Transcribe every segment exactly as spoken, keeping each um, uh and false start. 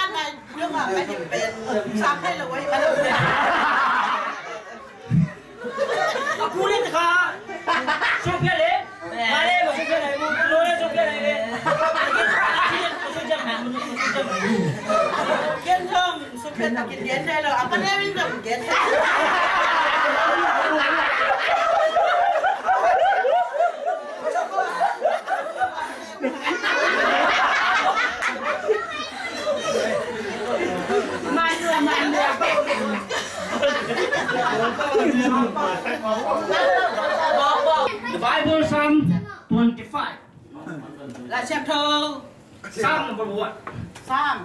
Satan nai dong a ka hih pen sang thei lo ahi. A ku le ta kha. Song pia le. Nga le ma song pia nai mu. Lo le song pia nai le. Ken zong song pia ta kin gen thei lo. A pa ne min zong gen thei. The Bible, Psalm twenty-five. Lai Siangtho. Psalm number one. Psalm.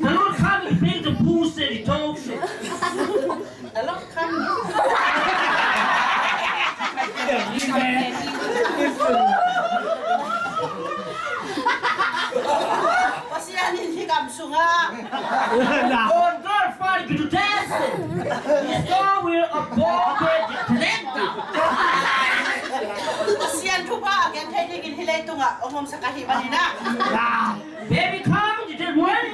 The Lord come to bring the bulls and the dogs. The Lord come. Pasian in hih gam sungah. Don't glorify the desert. His God will uphold the defender. Pasian thupha a gen thei dingin hih leitungah hong omsak ahih manin ah. Baby come, you did well.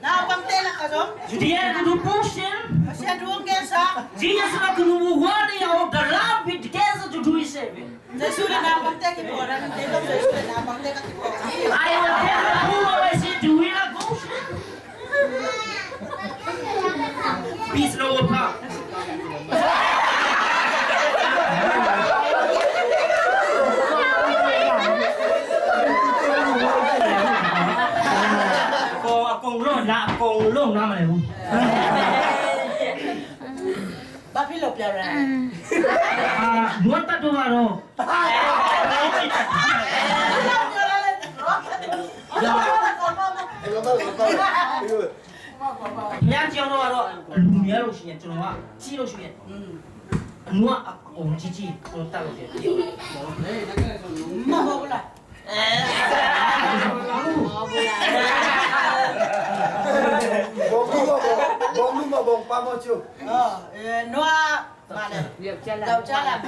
Naupangte lakah zong. Judea kudu pusin. Pasian thu hong gensa. Jesus la kudu worthy of the love with cancer to do his service. Jesu le naupangte kipawl dan, Jesu le naupangte ka kipawl. I will tell the poor I see the will of God. Peace no power. Lah kong long na ma le u. Ba phi lo pia ra. Ah, nuat ta do ba ro. Yan jiang ro ro. Lumia lo shi yan, ro wa. Ci lo shi yan. Nuat a kong ci ci. Nuat ta lo shi yan. Ma bo la. Bong lu ma bong, bong lu ma bong pa mo ciu. Nuat ma le. Zau ca la.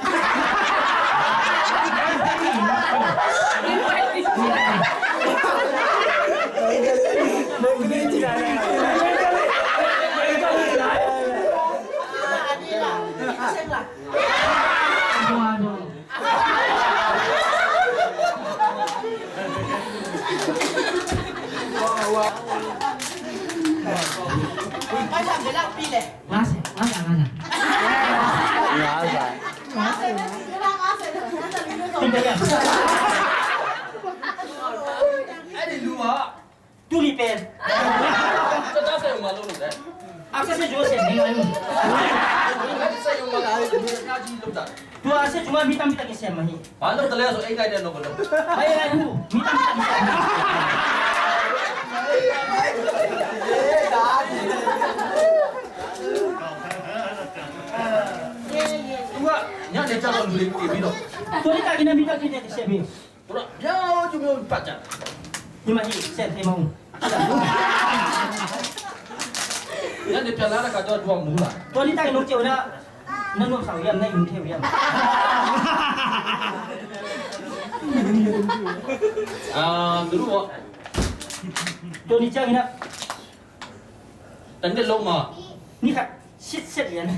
Tuni pen. Aksa se jua se ni ngai. Tua se jua mi tam mi tak se mahi. Paano talaga so engai din ako. Ay ay hu. Mi tam mi tak se mahi. Tua nya ne jalo beli beli do. Tua ni tak ina mi tak se mahi. Ura, ya, cuma empat jam. Ni mahi, sen te mau. Yan de piala ka dua dua mula. Tua ni tak ina ceu na. Na no sau yam na ina ceu yam. Ah, dulu wa. Tua ni cang ina. Tang de lo ma. Ni khat sit set lian.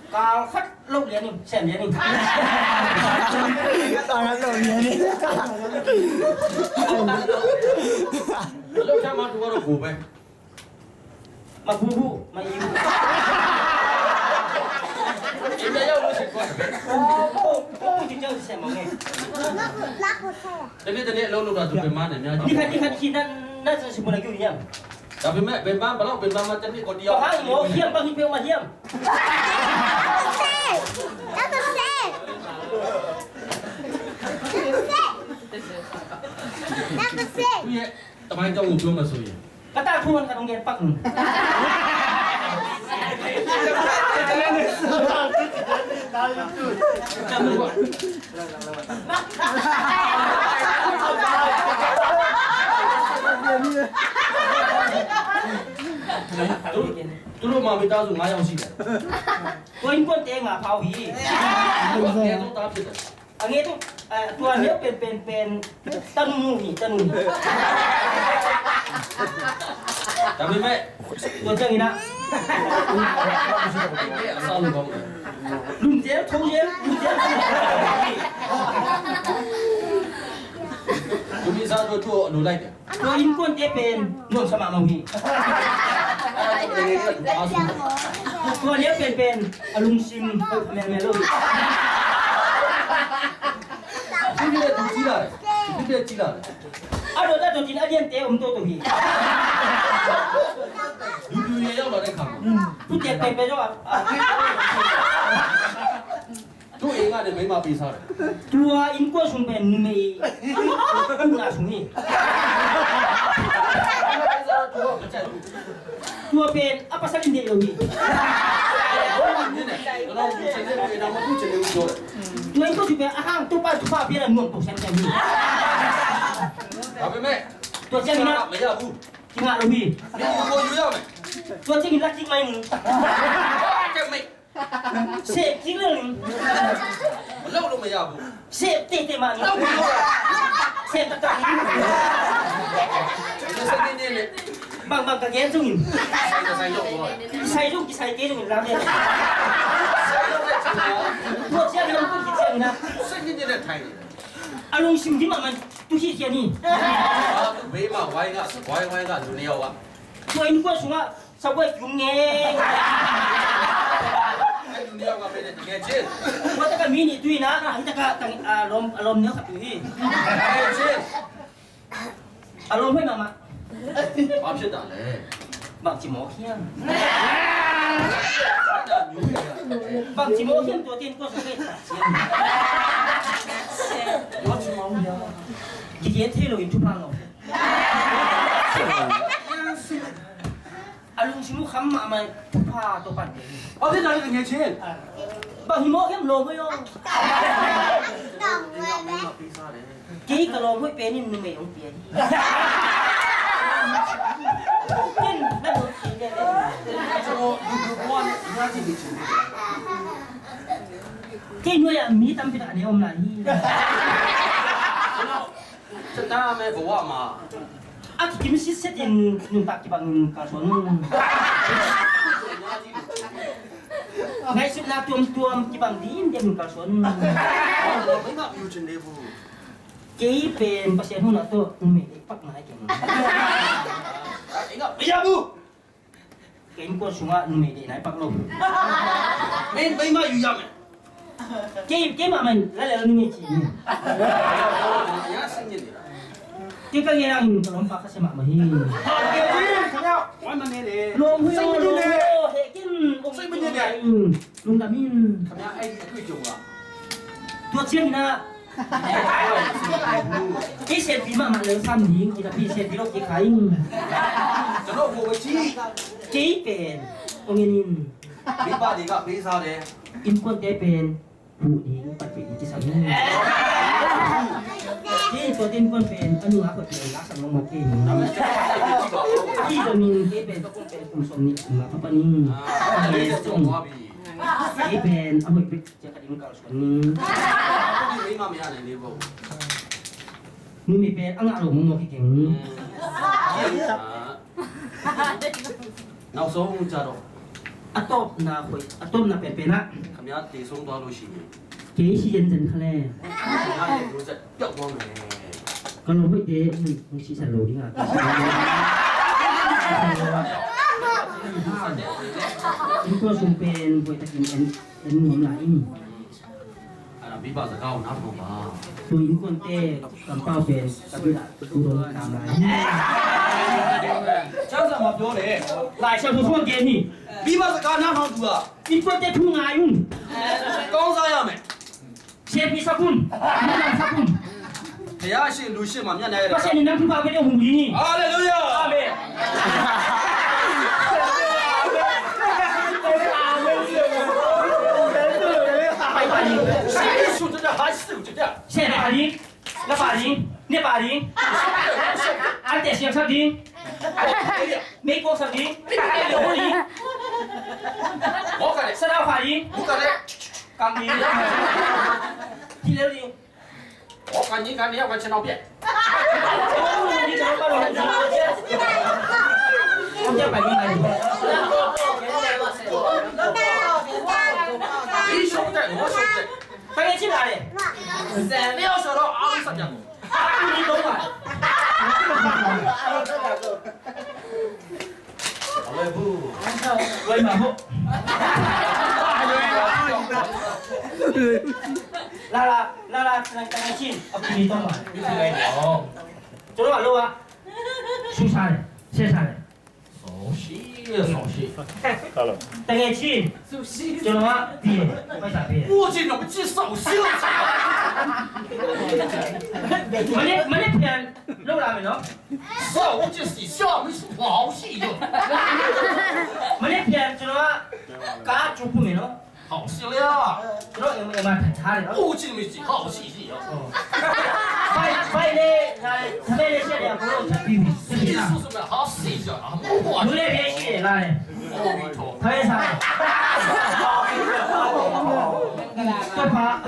Kal khat lo lian ni, sem lian ni. Kal khat lo lian ni. Lo sa ma tu wa lo bu pe. Ma bu bu, ma iu. Ina ya lo sit ko. Oh, oh, oh, jin jang sem ma nge. Tadi tadi lo lo da tu pe ma ne. Ni khat ni khat ki na na sa si bu na kiu yam. Tapi mek bembang, balau bembang macam ni kau diam. Kau hang mo hiam bang hiam hiam. Iya, teman kau ujung masuk ya. Kata aku kan kadang dia pak. Tulu ma mi ta zu nga yau si. Ko in kon te nga pau hi. Ko te to ta pita. A nge tu, eh, tua neu pen, pen, pen, tanu hi, tanu hi. Tapi me. Tua ciang ina. Lum zel, thong zel, lum zel. Tumi sa tu tu lu lai dia. Tua innkuante pen nuamsa mahmah uh hi. Tua liau penpen a lungsim hoih melmel lo hi. Thu ding le thu ci lai. Thu ding le ci lai. A dot a dot in a liante om toto hi. Thu te penpen zong a. Thu e nga de mei ma pi sa. Tua innkuan sung pen numei ukna sung hi. Tua pen a pasal in deih lo hi. Tua innkuan sung pen a hang tu pa tu pa pian a nuam tok siam siam hi. Tua ciangin a kingah lo hi. Tua ciangin lakik mai ni. Seh kik lel ning. Lo lo maya bu. Seh tete mah ni. Lo lo. Seh taktak ni. Seh ni ni ni. Bang bang ka gen zong in. Sai zong sai zong. Sai zong ki sai te zong in lam ni. Tua ciang lo tu ki ciang na. Seh ni ni ni thai ni. A lungsim hi mah man tu hi ciang ni. A tu bei mah wai ngah wai wai ngah dunia wah. Tua innkuan sungah Sabuai kium ngei. Tua taka mi nih tui na, tua taka tang a lom a lom neu khat tui. A lawm hoih mahmah. ဘာဖြစ်တာလဲ။ ဘယ်လိုမျိုးလဲ။ ဘယ်လိုမျိုးလဲ။ ဘယ်လိုမျိုးလဲ။ ဒီကဲထဲလို့ရင်ထူပါလို့။ အလုံးစုံခမ်းမမဖာတော့ပတ်တယ်။ ဘာဖြစ်တာလဲ တငယ်ချင်း။ ဘာဟိမောခင်လောမယော။ ကဲကလောမွေးပဲနေနုမေအောင်ပြန်။ ကဲနုမောခင်ပြန်။ ကျွန်တော်လူလူဘဝနဲ့အများကြီးနေချင်တယ်။ ကဲနွေအမီးတမ်းပြတာနေအောင်လာဟိ။ ကျွန်တော် Satan မဲ့ဘဝမှာ အကတိမရှိစက်တင်နုပါကဘင်ကဆိုနု ngay sut na tuam tuam kibang din din ka son. Kei pen Pasian hun ato numi pak nai keng. Kei ko sunga numi de nai pak lo. Men bai ma yu yam. Kei kei ma men la le numi chi. Kei ka nge ang ka lom pak ka se ma ma hi. Lom hui lom he kin um. Lungdam in. Tua ciangin ah kei siampi mahmah lel sam ding, kei napi siampi lo kei kha in. Kei pen ong en in. Innkuante pen huh ding, patpih ding kisam in. Kei tua innkuan pen a nungak hoih pen laksak mawkmawk kei in. Ahi zongin kei pen tua kum pen kum sawmnih sung a ka pan in. Kei pen a hoih bek ciang khat in kalsuan ning. Numi pen a ngah lo mawkmawk hi keng. Nau song ca dong. A tawpna hoih, a tawpna penpen ah. Kami a te song tua lo si ni. Kei si zenzen kha le. Kami a te song tua lo si ni. Ka lo hoih te nung sisan lo ding a. Innkuan sung pen hoih takin en, en nuam lai in. Tua innkuante kampau pen ka bil ah tu dong tam lai. Lai sa bu suang gen hi. Innkuante thu ngai un. Siampi sak un. Nuam sak un. Pasian in nang thupha pen hong hing hi. Halleluiah. Amen. Pai pa ding. Sia pa ding. Na pa ding. Ne pa ding. Ante siang sak ding. Mei kong sak ding. Sa dau pa ding. Kang ding. Hi leu ding. Lala, lala, tengah cin. Oke, ini tong. Coba lo, Pak. Susah deh, susah deh. Tengah cin. Coba, pi, pi. Mana, mana pian? Lo lah, meno. 手机洗下没洗，不好洗哟。 Mane pian cuno ka cupu meno. 好洗了。 Cuno ema ema tha le. 不进没洗，好洗洗哟。 Bai bai le, bai le se le ko lo ta pi pi. 洗是什么？好洗一下啊，不好洗。 Lu le pe si le la le. 阿弥陀。 Bai sa. Bai pa.